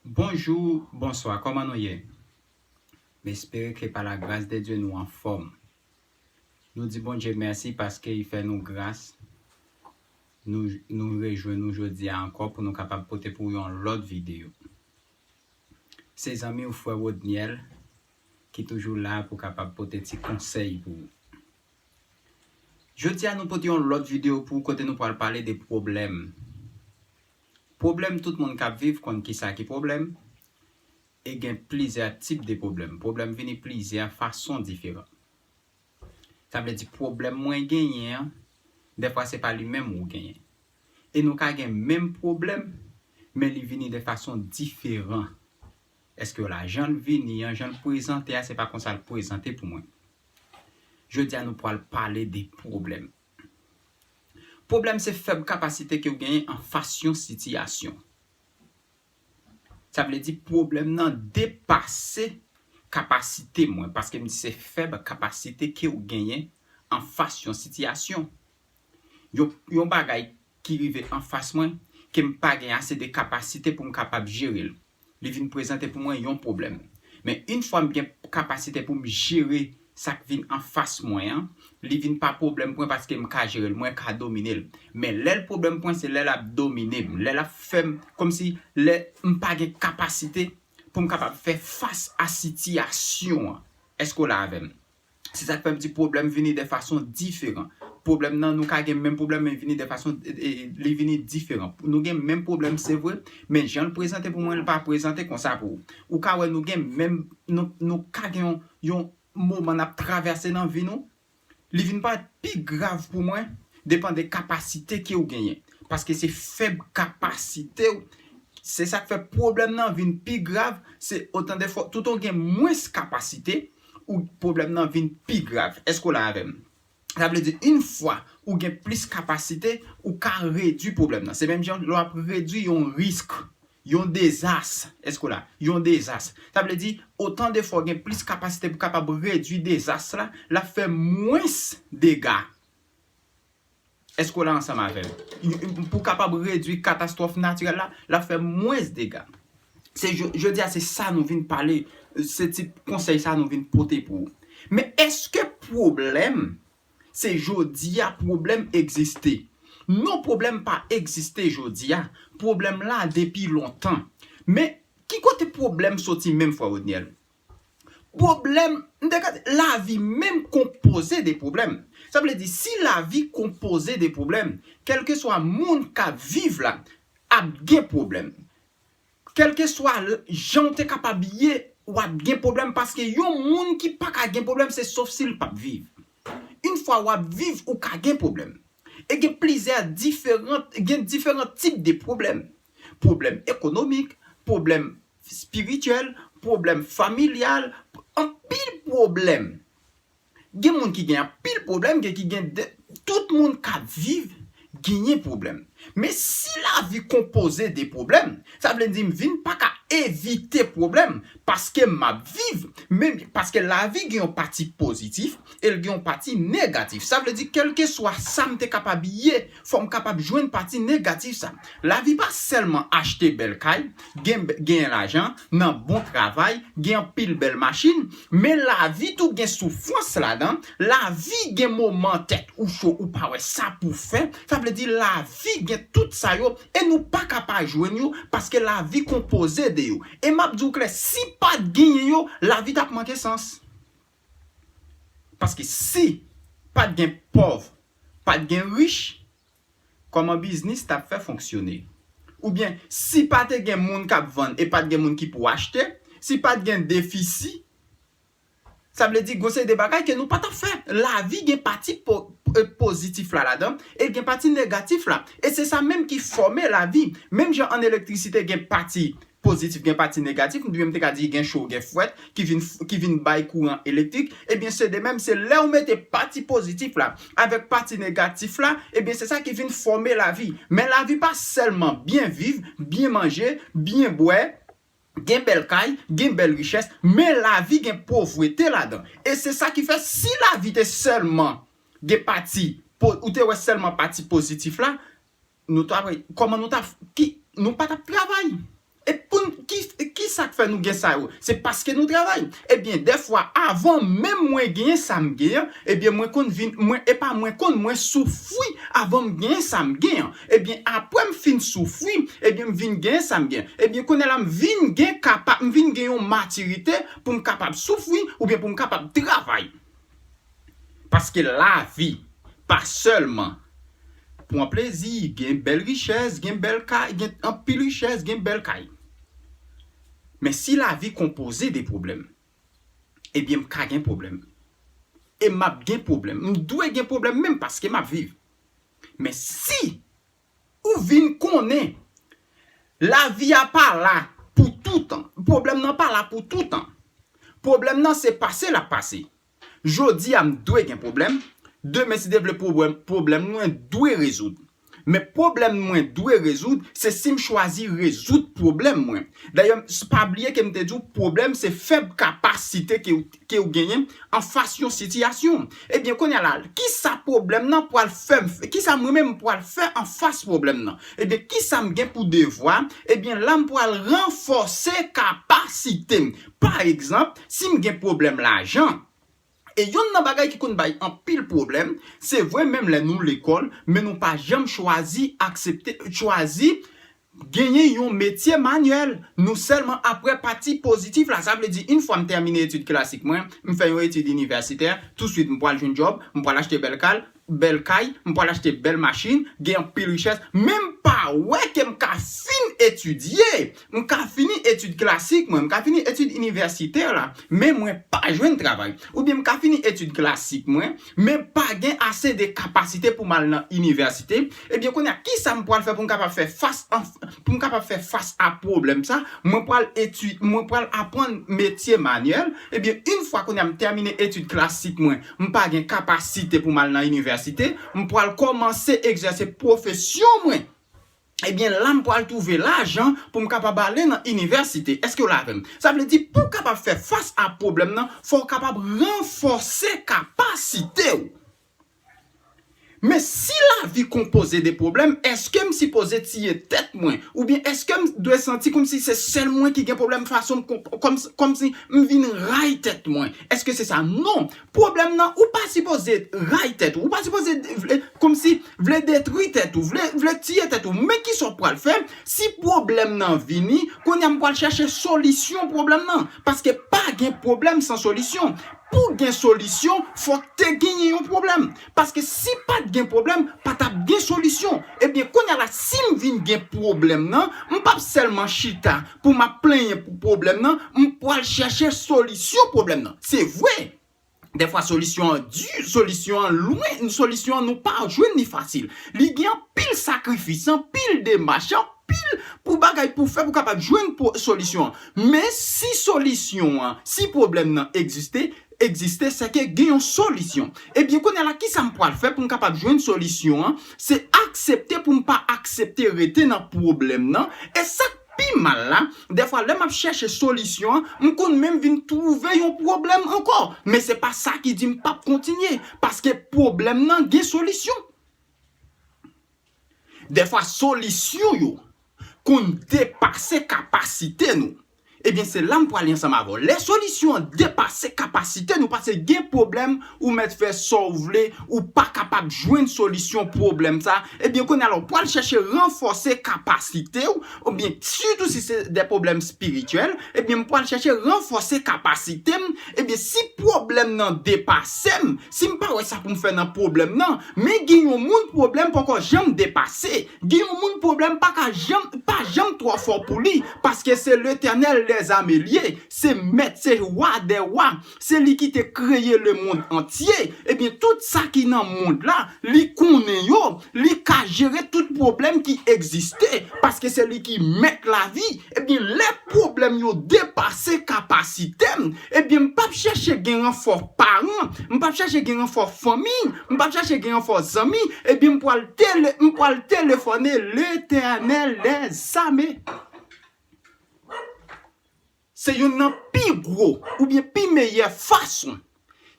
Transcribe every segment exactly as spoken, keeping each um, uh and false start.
Bonjou, bonswa, kòman nou ye? M espere ke pa lagras de Dye nou anfòm. Nou di Bondye mèsi paske li fè nou gras. Nou, nou rejwenn nou jodi a ankò pou nou kapab pote pou yon lòt videyo. Se zanmi w frè Rodniel ki toujou la pou kapab pote ti konsèy pou ou. Jodi a nou pote yon lòt videyo pou ou kote nou pral pale de pwoblèm. Pwoblèm tout moun k ap viv konn kisa ki pwoblèm. E gen plizyè tip de pwoblèm. Pwoblèm vini plizyè fason diferan. Sa vle di pwoblèm mwen genyen an, dèfwa se pa li menm ou genyen. E nou ka gen menm pwoblèm, men li vini de fason diferan. Èske w la? Jan l vini an, jan l prezante a, se pa konsa l prezante pou mwen. Jodi a nou pral pale de pwoblèm. Pwoblèm se fèb kapasite ke w genyen anfas yon sitiyasyon. Sa vle di pwoblèm nan depase kapasite mwen, paske m di se fèb kapasite ke w genyen anfas yon sitiyasyon. Yon, yon bagay ki rive anfas mwen, ke m pa gen ase de kapasite pou m kapab jere l. Li vin prezante pou mwen yon pwoblèm. Men yon fwa m gen kapasite pou m jere sa k vin anfas mwen an, li vin pa pwoblèm pou mwen paske m ka jere l, mwen ka domine l. Men lè l pwoblèm pou mwen, se lè l ap domine m, lè l ap fè m, kòmsi lè m pa gen kapasite pou m kapab fè fas a sitiyasyon an. Èske w la avè m? Se sa k fè m di pwoblèm vini de fason diferan. Pwoblèm nan, nou ka gen menm pwoblèm, men vini de fason, e, e, li vini diferan. Nou gen menm pwoblèm, se vre, men jan l prezante pou mwen, l pa prezante konsa pou ou. Ou ka wè nou gen menm, nou, nou ka gen yon, yon moman n ap travèse nan vi nou, li vin parèt pi grav pou mwen, depann de kapasite ke w genyen. Paske se fèb kapasite w, se sa k fè pwoblèm nan vin pi grav, se otan de fwa, tout ou gen mwens kapasite, ou pwoblèm nan vin pi grav. Èske w la avè m? Sa vle di, yon fwa ou gen plis kapasite, ou ka redui pwoblèm nan. Se menm jan lè w ap redui yon risk, yon dezas. Èske w la? Yon dezas. Sa vle di, otan de fwa w gen plis kapasite pou kapab redui dezas la, l ap fè mwens dega. Èske w la ansanm avè m? Pou kapab redui katastwòf natirèl la, l ap fè mwens dega. Se jo-, jodi a, se sa nou vin pale, se tip konsèy sa nou vin pote pou ou. Men èske pwoblèm, se jodi a pwoblèm egziste? Non, pwoblèm pa egziste jodi a. Pwoblèm la depi lontan. Men ki kote pwoblèm soti menm, frè Rodniel? Pwoblèm, m te ka di, lavi menm konpoze de pwoblèm. Sa vle di, si lavi konpoze de pwoblèm, kèlkeswa moun k ap viv la ap gen pwoblèm. Kèlkeswa l-, jan w te kapab ye, w ap gen pwoblèm, paske yon moun ki pa ka gen pwoblèm, se sof si l p ap viv. Yon fwa w ap viv, ou ka gen pwoblèm. E gen plizyè diferan, gen diferan tip de pwoblèm. Pwoblèm ekonomik, pwoblèm espirityèl, pwoblèm familyal, anpil pwoblèm. Gen moun ki gen anpil pwoblèm, gen ki gen de, tout moun k ap viv genyen pwoblèm. Men si lavi konpoze de pwoblèm, sa vle di m vin pa ka evite pwoblèm paske m ap viv, men paske lavi gen yon pati pozitif e l gen yon pati negatif. Sa vle di, kèlkeswa sa m te kapab ye, fò m kapab jwenn pati negatif sa. Lavi pa sèlman achte bèl kay, gen, gen lajan, nan bon travay, gen anpil bèl machin, men lavi tou gen soufrans ladan, lavi gen moman tèt ou cho, ou pa wè sa pou fè. Sa vle di lavi gen tout sa yo, e nou pa ka pa jwenn yo, paske lavi konpoze de yo. E m ap di w klè, si pa t genyen yo, lavi t ap manke sans. Paske si pa t gen pòv, pa t gen rich, kòman biznis t ap fè fonksyone? Oubyen, si pa te gen moun k ap vann e pa t gen moun ki pou achte, si pa t gen defisi, sa vle di gon seri de bagay ke nou pa t ap fè. Lavi gen pati po-, e, pozitif la ladan, e gen pati negatif la. E se sa menm ki fòme lavi. Menm jan an elektrisite gen pati pozitif, gen pati negatif, oubyen m te ka di gen cho, gen frèt, ki vin, ki vin bay kouran elektrik, ebyen se de menm, se lè w mete pati pozitif la avèk pati negatif la, ebyen se sa ki vin fòme lavi. Men lavi pa sèlman byen viv, byen manje, byen bwè, gen bèl kay, gen bèl richès, men lavi gen povrete ladan. E se sa ki fè si lavi te sèlman gen pati po-, ou te wè sèlman pati pozitif la, nou ta, kòman nou ta, ki, nou pa t ap travay. E pou n, ki, Sa k fè nou gen sa yo? Se paske nou travay. Ebyen, dèfwa, avan menm mwen genyen sa m genyen, ebyen, mwen konn vin, mwen, epa mwen konn, mwen soufri avan m genyen sa m genyen. Ebyen, apre m fin soufri, ebyen, m vin genyen sa m genyen. Ebyen, kounye a la, m vin gen kapa, m vin gen yon matirite pou m kapab soufri oubyen pou m kapab travay. Paske lavi, pa sèlman pran plezi, gen bèl richès, gen bèl kay, gen anpil richès, gen bèl kay. Men si lavi konpoze de pwoblèm, ebyen, m ka gen pwoblèm. E m ap gen pwoblèm. M dwe gen pwoblèm menm paske m ap viv. Men si ou vin konnen lavi a pa la pou toutan, pwoblèm nan pa la pou toutan. Pwoblèm nan se pase l ap pase. Jodi a m dwe gen pwoblèm, demen si Dye vle pwoblèm, pwoblèm mwen dwe rezoud. Men pwoblèm mwen dwe rezoud, se si m chwazi rezoud pwoblèm mwen. Dayè, pa bliye ke m te di w, pwoblèm se fèb kapasite ke w, ke w genyen anfas yon sitiyasyon. Ebyen, kounye a la, kisa pwoblèm nan pral fè m, kisa mwen menm m pral fè anfas pwoblèm nan? Ebyen, kisa m gen pou devwa? Ebyen, la m pral ranfòse kapasite m. Pa egzanp, si m gen pwoblèm lajan, e yonn nan bagay ki konn bay anpil pwoblèm, se vre menm lè nou lekòl, men nou pa janm chwazi aksepte, chwazi genyen yon metye manyèl. Nou sèlman apre pati pozitif la. Sa vle di, yon fwa m tèmine etid klasik mwen, m fè yon etid inivèsitè, touswit m pral jwenn djòb, m pral achte bèl kal, bèl kay, m pral achte bèl machin, gen anpil richès, men m pa wè ke m ka fin etidye. M ka fini etid klasik mwen, m ka fini etid inivèsitè la, men mwen pa jwenn travay. Oubyen m ka fini etid klasik mwen, men pa gen ase de kapasite pou m al nan inivèsite. Ebyen, kounye a, kisa m pral fè pou m kapab fè fas an, pou m kapab fè fas a pwoblèm sa? Mwen pral etid, mwen pral aprann metye manyèl. Ebyen, yon fwa kounye a m tèmine etid klasik mwen, m pa gen kapasite pou m al nan inivèsite, m pral kòmanse egzèse pwofesyon mwen. Ebyen, la m pral twouve lajan pou m kapab ale nan inivèsite. Èske w la avè m? Sa vle di, pou w kapab fè fas a pwoblèm nan, fò w kapab ranfòse kapasite w. Men si lavi konpoze de pwoblèm, èske m sipoze tiye tèt mwen? Oubyen èske m dwe santi kòmsi se sèl mwen ki gen pwoblèm fason m konp-, kòm, kòmsi m vin ray tèt mwen? Èske se sa? Non. Pwoblèm nan, ou pa sipoze ray tèt ou. Ou pa sipoze vle, kòmsi vle detwi tèt ou, vle, vle tiye tèt ou. Men kisa w pral fè? Si pwoblèm nan vini, kounye a m pral chèche solisyon pwoblèm nan. Paske pa gen pwoblèm san solisyon. Pou gen solisyon, fòk te genyen yon pwoblèm. Paske si pa t gen pwoblèm, pa t ap gen solisyon. Ebyen, kounye a la, si m vin gen pwoblèm nan, m p ap sèlman chita pou m ap plenyen pou pwoblèm nan, m pral chèche solisyon pwoblèm nan. Se vre, dèfwa solisyon an di, solisyon an lwen, solisyon an nou pa jwenn li fasil. Li gen anpil sakrifis, anpil demach, anpil pou bagay pou fè pou kapab jwenn po-, solisyon an. Men si solisyon an, si pwoblèm nan egziste, egziste, se ke gen yon solisyon. Ebyen, kounye a la, kisa m pral fè pou m kapab jwenn solisyon an? Se aksepte pou m pa aksepte rete nan pwoblèm nan. E sa k pi mal la, dèfwa, lè m ap chèche solisyon an, m konn menm vin twouve yon pwoblèm ankò. Men se pa sa ki di m p ap kontinye, paske pwoblèm nan gen solisyon. Dèfwa, solisyon yo konn depase kapasite nou. Ebyen, se la m pral ansanm avè w. Lè solisyon an depase kapasite nou, paske gen pwoblèm, ou mèt fè sa w vle, ou pa kapab jwenn solisyon pwoblèm sa, ebyen, kounye a la, w pral chèche ranfòse kapasite w, oubyen, sitou si se de pwoblèm espirityèl, ebyen, m pral chèche ranfòse kapasite m, ebyen, si pwoblèm nan depase m, si m pa wè sa pou m fè nan pwoblèm nan, men gen yon moun pwoblèm poko janm depase, gen yon moun pwoblèm pa ka janm, pa janm twò fò pou li, paske se Letènèl dèzame l ye, se Mèt, se Wa dè wa, se li ki te kreye lemonn antye. Ebyen, tout sa ki nan mond la, li konnen yo, li ka jere tout pwoblèm ki egziste, paske se li ki mèt lavi. Ebyen, lè pwoblèm yo depase kapasite m, ebyen, m p ap chèche gen ranfò paran, m p ap chèche gen ranfò fanmi, m p ap chèche gen ranfò zanmi, ebyen, m pral tele-, m pral telefone Letènèl dèzame. Se youn nan pi gwo oubyen pi meyè fason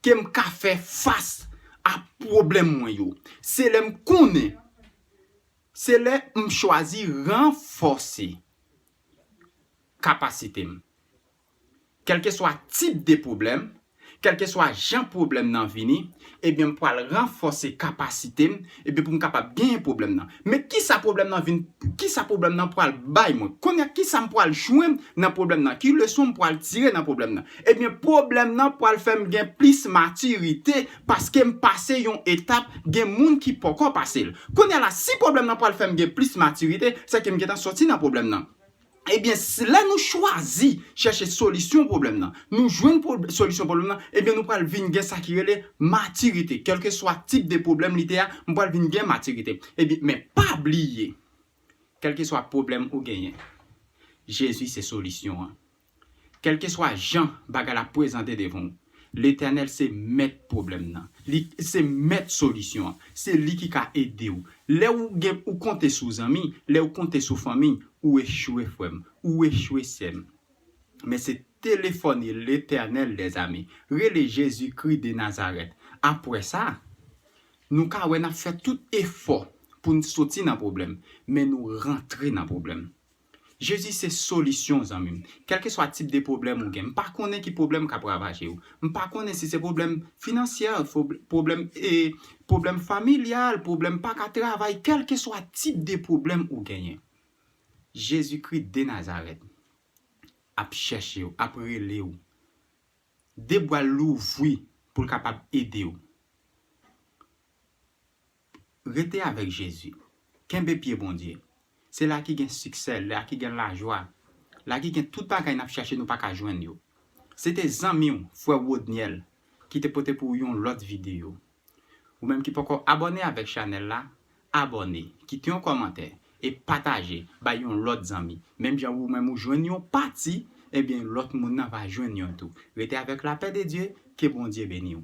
ke m ka fè fas a pwoblèm mwen yo. Se lè m konnen, se lè m chwazi ranfòse kapasite m. Kèlkeswa tip de pwoblèm, kèlkeswa jan pwoblèm nan vini, ebyen, m pral ranfòse kapasite m, ebyen, pou m kapab genyen pwoblèm nan. Men kisa pwoblèm nan vin, kisa pwoblèm nan pral bay mwen? Kounye a, kisa m pral jwenn nan pwoblèm nan? Ki leson m pral tire nan pwoblèm nan? Ebyen, pwoblèm nan pral fè m gen plis matirite paske m pase yon etap, gen moun ki poko pase l. Kounye a la, si pwoblèm nan pral fè m gen plis matirite, se ke m gentan soti nan pwoblèm nan. Ebyen, lè nou chwazi chèche solisyon pwoblèm nan, nou jwenn solisyon pwoblèm nan, ebyen, nou pral vin gen sa ki rele matirite. Kèlkeswa tip de pwoblèm li te a, m pral vin gen matirite. Ebyen, men pa bliye, kèlkeswa pwoblèm ou genyen, Jezi se solisyon an. Kèlkeswa jan bagay la prezante devan w, Letènèl se mèt pwoblèm nan. Li se mèt solisyon an. Se li ki ka ede w. Lè ou gen, ou konte sou zanmi, lè ou konte sou fanmi, ou echwe, frè m, ou echwe, sè m. Men se telefone Letènèl dèzame. Rele Jezikri de Nazarèt. Apre sa, nou ka wè n ap fè tout efò pou n soti nan pwoblèm, men nou rantre nan pwoblèm. Jezi se solisyon, zanmi m. Kèlkeswa tip de pwoblèm ou gen, m pa konnen ki pwoblèm k ap ravaje w. M pa konnen si se pwoblèm finansyè, pwoblèm, e, pwoblèm familyal, pwoblèm pa ka travay, kèlkeswa tip de pwoblèm ou genyen. Jezikri de Nazarèt ap chèche w, ap rele w. De bra l louvri pou l kapab ede w. Rete avèk Jezi. Kenbe pye Bondye. Se la ki gen siksè, la ki gen lajwa, la ki gen tout bagay n ap chèche nou pa ka jwenn yo. Se te zanmi w, frè Rodniel, ki te pote pou w yon lòt videyo. Ou menm ki poko abòne avèk chanèl la, abòne, kite yon kòmantè e pataje bay yon lòt zanmi. Menm jan ou menm ou jwenn yon pati, ebyen lòt moun nan va jwenn yon tou. Rete avèk lapè de Dye, ke Bondye beni w.